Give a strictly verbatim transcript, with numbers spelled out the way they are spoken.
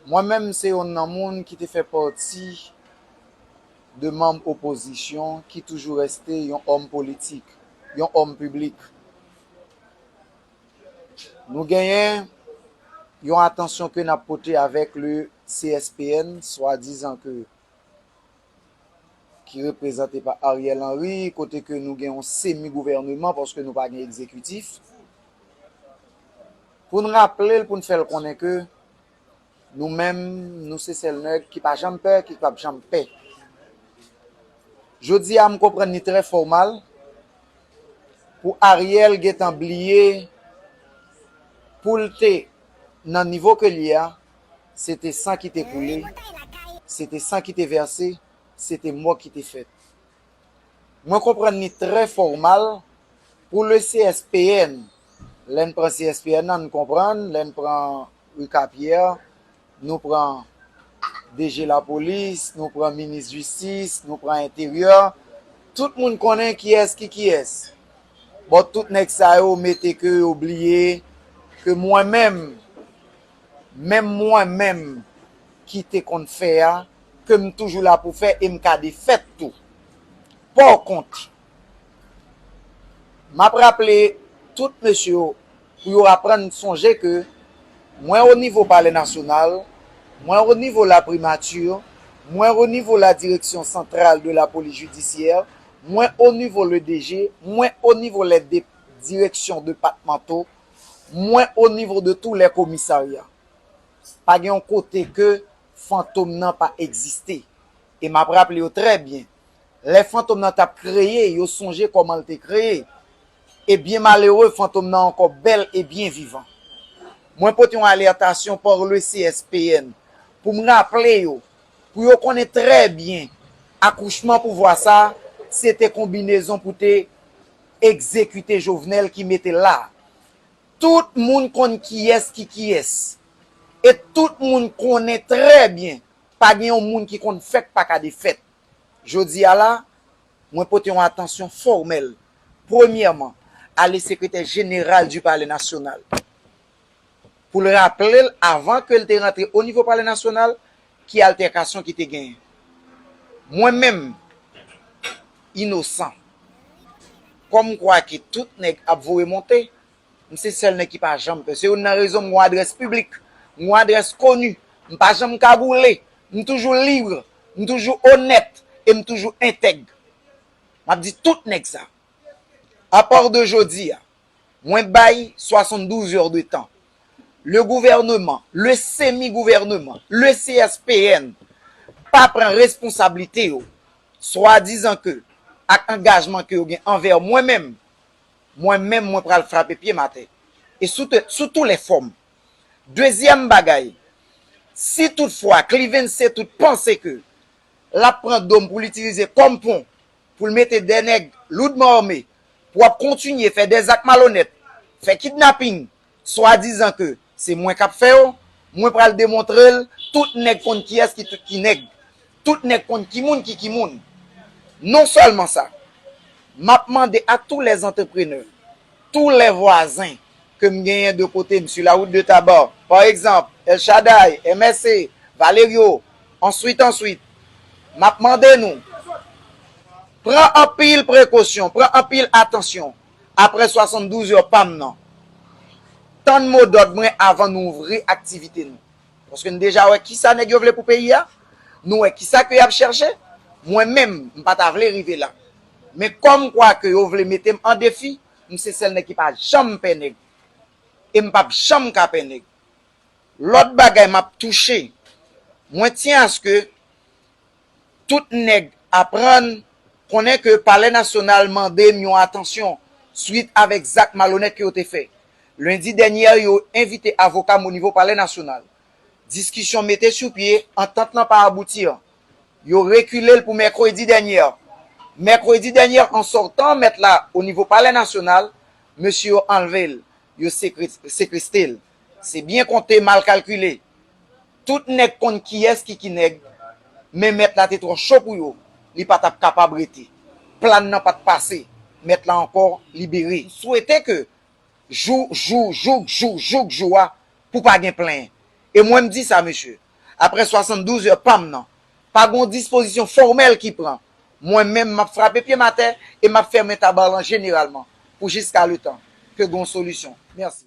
Mwen menm, se yonn nan moun ki te fè pati de manm opozisyon ki toujou reste yon òm politik, yon òm piblik. Nou genyen yon atansyon ke n ap pote avèk le C S P N, swadizan ke ki reprezante pa Ariel Henry, kote ke nou gen yon semi gouvèneman paske nou pa gen egzekitif. Pou n raple l, pou n fè l konnen ke nou menm, nou se sèl nèg ki pa janm pè, ki p ap janm pè. Jodi a, m konprann li trè fòmal pou Ariel gentan bliye pou l te nan nivo ke l ye a, se te san ki te koule, se te san ki te vèse, se te mò ki te fèt. Mwen konprann li trè fòmal pou le C S P N. Lè n pran C S P N nan, n konprann, lè n pran Rue Capierre, nou pran D G lapolis, nou pran minis jistis, nou pran enteryè. Tout moun konnen kiyès ki kiyès. Bon, tout nèg sa yo mete ke yo bliye ke mwen menm, menm mwen menm ki te konn fè a, ke m toujou la pou fè e m ka defèt tou. Pòkont, m ap raple tout mesye yo pou yo aprann sonje ke mwen o nivo Palè Nasyonal, mwen o nivo la Primati, mwen o nivo la Direction Centrale de la Police Judiciaire, mwen o nivo le D G, mwen o nivo les dé- directions départementaux, mwen o nivo de tous les commissariats. Pa gen yon kote ke fantom nan pa egziste. E m ap raple yo trè byen. Lè fantom nan t ap kreye, yo sonje kòman l te kreye. E byen malere, fantom nan ankò bèl e byen vivan. Mwen pote yon alètasyon pa le C S P N pou m raple yo, pou yo konnen trè byen, akouchman pouvwa sa, se te konbinezon pou te egzekite Jovenel ki mete l la. Tout moun konn kiyès ki kiyès. E tout moun konnen trè byen, pa gen yon moun ki konn fèt pa ka defèt. Jodi a la, mwen pote yon atansyon fòmèl, premyèman, a le sekretè jeneral du Palais National, pou l raple l, avan ke l te rantre o nivo Palè Nasyonal, ki altèkasyon ki te genyen. Mwen menm, inosan. Kòm kwa ke tout nèg ap voye monte, m se sèl nèg ki pa janm pè. Se youn nan rezon m gon adrès piblik, m gon adrès koni. M pa janm kagoule. M toujou lib, m toujou onèt e m toujou entèg. M ap di tout nèg sa. Apa de jodi a, mwen bay swasanndouz è de tan. Le gouvernement, le semi-gouvernement, le C S P N pa pran responsablite yo, swadizan ke ak angajman ke yo gen anvè mwen menm, mwen menm mwen pral frape pye m atè. E sou, te- sou tou lè fòm. Dezyèm bagay, si toutfwa Cliven Setout panse ke l ap pran do m pou l itilize kòm pon pou l mete de nèg loudman ame pou ap kontinye fè de zak malonèt, fè kidnaping, swadizan ke se mwen k ap fè yo, mwen pral demontre l, tout nèg konn kiyès ki tout ki nèg, tout nèg konn ki moun ki ki moun. Non sèlman sa, m ap mande a tous les entrepreneurs, tous les voisins ke m genyen de kote m, sur la route de Tabar, pa egzanp, El Shaddai, M S C, Valerio, answit, answit, m ap mande nou, pran anpil prekosyon, pran anpil atansyon, apre swasanndouz è pa m nan. Tann modòd mwen avan nou ouvri aktivite nou. Paske n deja wè kisa nèg yo vle pou peyi a, nou wè kisa ke y ap chèche. Mwen menm, m pa ta vle rive la. Men kòm kwa ke yo vle mete m an defi, m se sèl nèg ki pa janm pè nèg. E m p ap janm ka pè nèg. Lòt bagay m ap touche, mwen tyen aske tout nèg aprann konnen ke Palè Nasyonal mande m yon atansyon swit avèk zak malonèt ke yo te fè. Lendi dènye, yo envite avoka m o nivo Palè Nasyonal. Diskisyon mete sou pye, antant lan pa abouti. Yo rekile l pou mèkredi dènye. Mèkredi dènye, an sòtan mèt la o nivo Palè Nasyonal, mesye yo anlve l, yo sekre- sekeste l. Se byen konte, mal kalkile. Tout nèg konn kiyès ki ki nèg, men mèt la te twò cho pou yo, li pa t ap kapab rete. Plan nan pa t pase, mèt la ankò libere. M swete ke jou, jou, jouk jou, jouk jou a, pou pa gen plenyen. E mwen m di sa, mesye, Apre swasanndouz è pa m nan, pa gen yon dispozisyon fòmèl ki pran. Mwen menm, m ap frape pye m atè e m ap fèmen Tabarre lan jeneralman pou jiska letan ke gen yon solisyon. Mèsi.